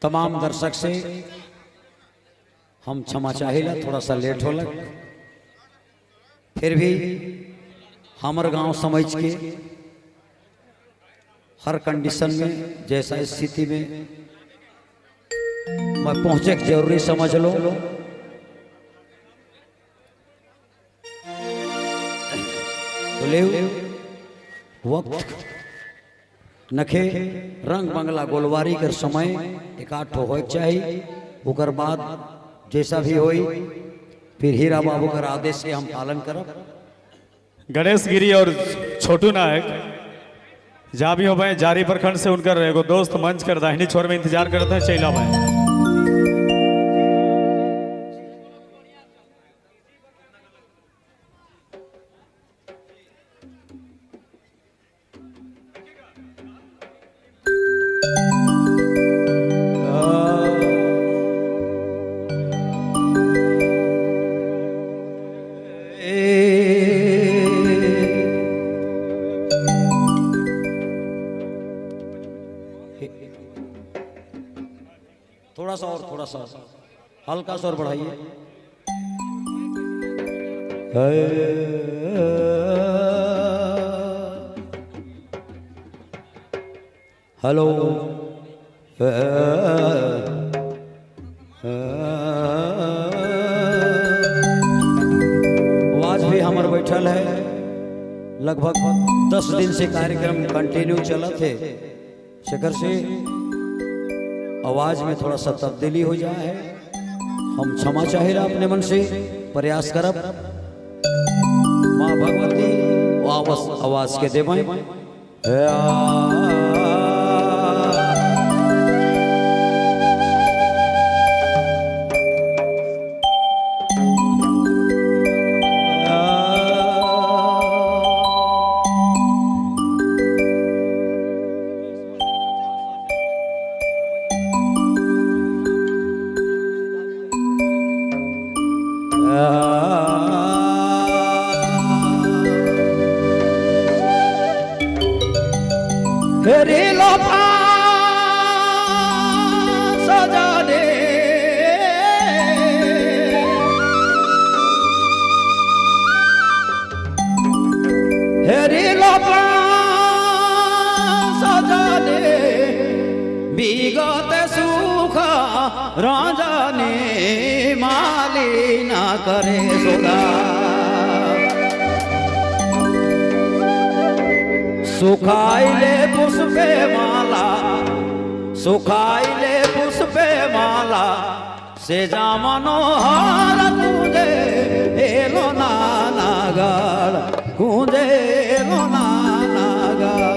तमाम दर्शक से हम क्षमा चाहिला, थोड़ा सा लेट होला, फिर भी हमर गांव समझ के हर कंडीशन में जैसा स्थिति में मैं पहुंचे के जरूरी समझ लो। तो ले वक्त नखे रंग बंगला गोलवारी कर समय एक आठ हो चाहिए, उकर बाद जैसा भी होई फिर हीरा बाबू कर आदेश से हम पालन करब। गणेश गिरी और छोटू नायक जहाँ भी हो भाई जारी प्रखंड से उनकर एगो दोस्त मंच कर दाहिनी छोर में इंतजार करते हैं चैला भाई। थोड़ा सा और, थोड़ा सा हल्का सा और बढ़ाइए। हेलो, आवाज भी हमर बैठल है। लगभग 10 दिन से कार्यक्रम कंटिन्यू चलत है, शेखर से आवाज में थोड़ा सा तब्दीली हो जाए है, हम क्षमा चाहे अपने मन से प्रयास करब। माँ भगवती आवाज आवाज के देवें। हेरे लोपा सजाने हेरे लोपा सजाने विगत सुख राजाने माली ना करे सोदा। सुखाइले पुष्पे माला, सुखाइले पुष्पे माला, से जा मनोहर कुंजे एलो नानागढ़, कुंजे एलो नानागढ़।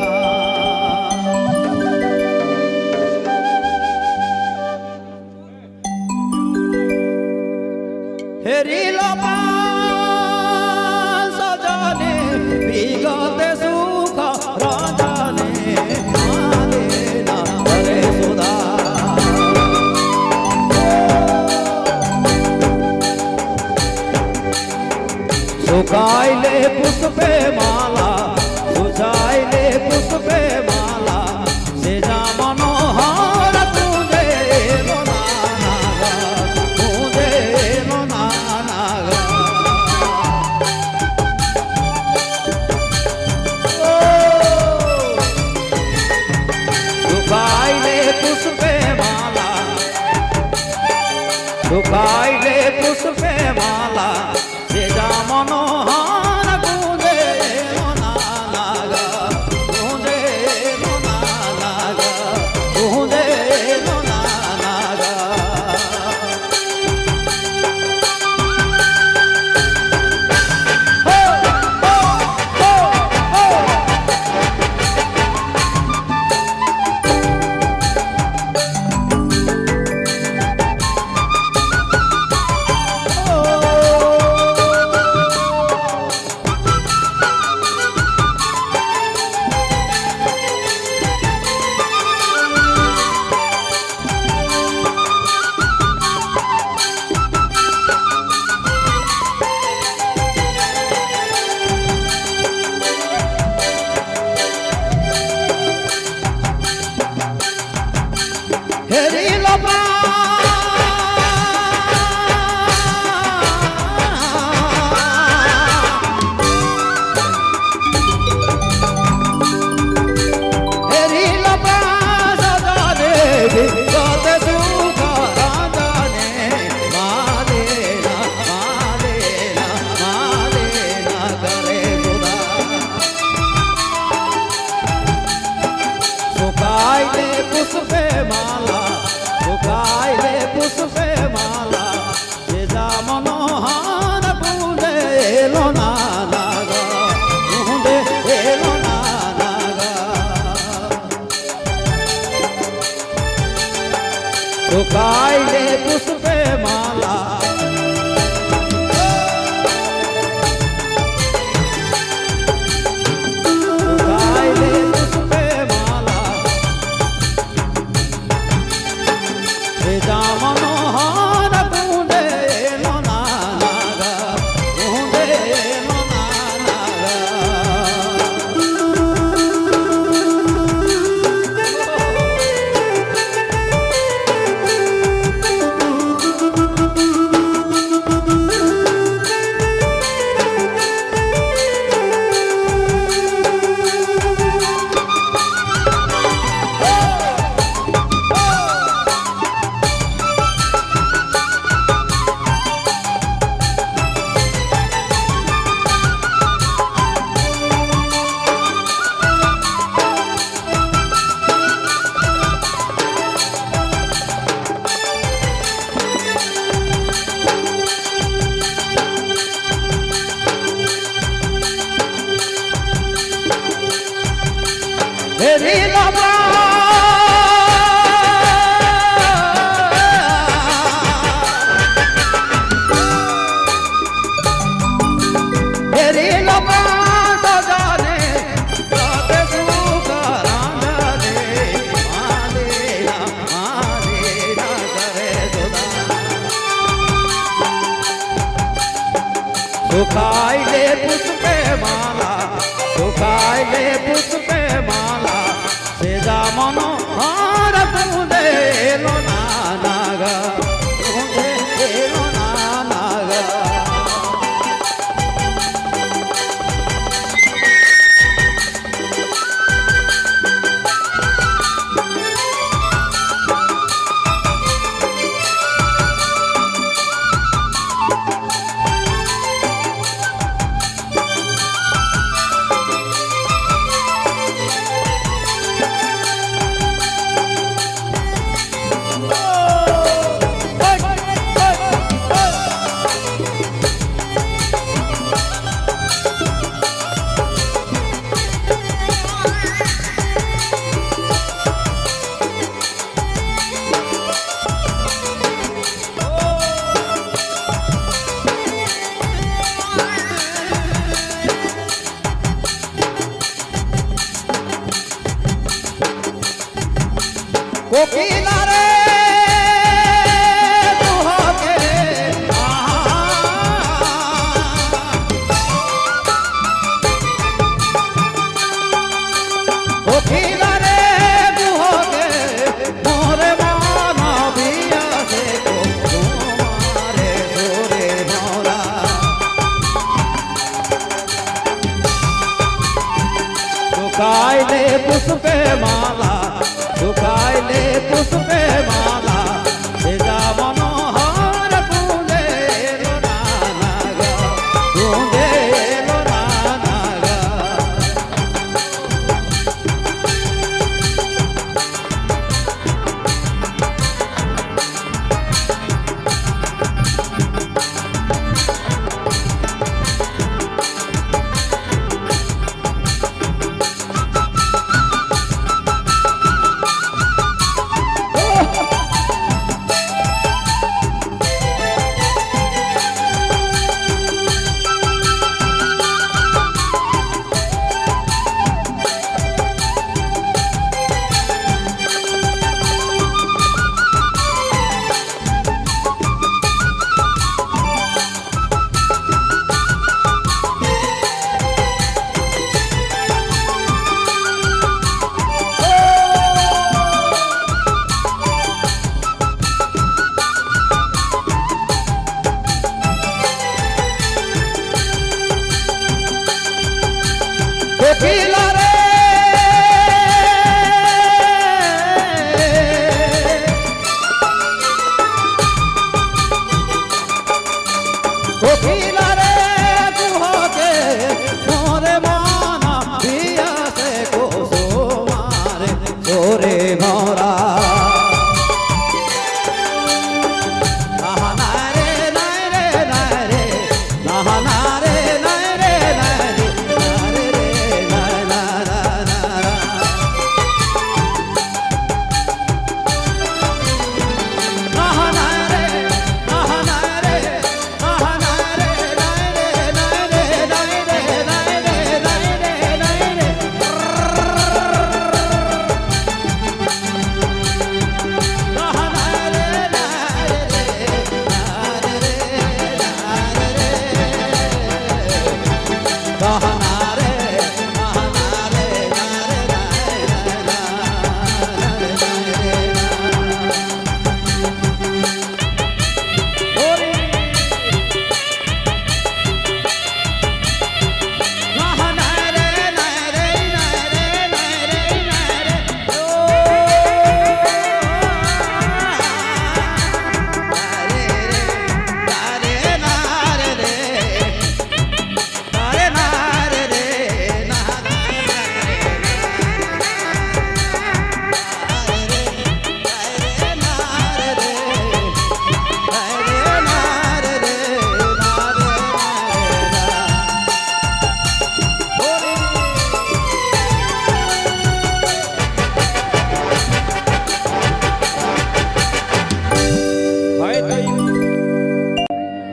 हेरी लोपा सजाने विगत सुख राजाने माने करे सुधा। सुखाइले पुष्पे माला, सुखाइले पुष्पे माला, से जा मनोहर कुंजे एलो नानागढ़, कुंजे एलो नानागढ़। सुखाइले पुष्पे माला, सुखाइले पुष्पे माला, से जा मनोहर कुंजे एलो नानागढ़, कुंजे एलो नानागढ़, कुंजे एलो नानागढ़। हो हो हो हो। ओ पुष्पे माला सुखाइले पुष्पे माला जे जा मनोहर बूंदे एलो ना नागा बूंदे एलो ना नागा सुखाइले पुष्पे माला सुखाइले पुष्पे माला हे जा मनोहर बूंदे एलो ना नागा बूंदे एलो ना नागा। हेरी बाबा हेरी बाबा सजाने रात सुख रांधने मालेला मालेला करे सुदा सुखाइले पुष्पे माला सुखाइले पुष्पे माला सेजा मनोहर बूंदे एलो ना नागा बूंदे एलो ना नागा। कोकिला रे तुहके कोकिला रे तुहके मोरे माना बिया से को तुम्हारे सोरे मोरा सुखाइले पुष्पे माला सुखाइले पुष्पे माला सेजा मनोहर बूंदे एलो ना नागा बूंदे एलो ना नागा। ओ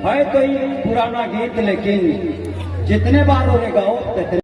है तो ये पुराना गीत, लेकिन जितने बार हो गाओ तितने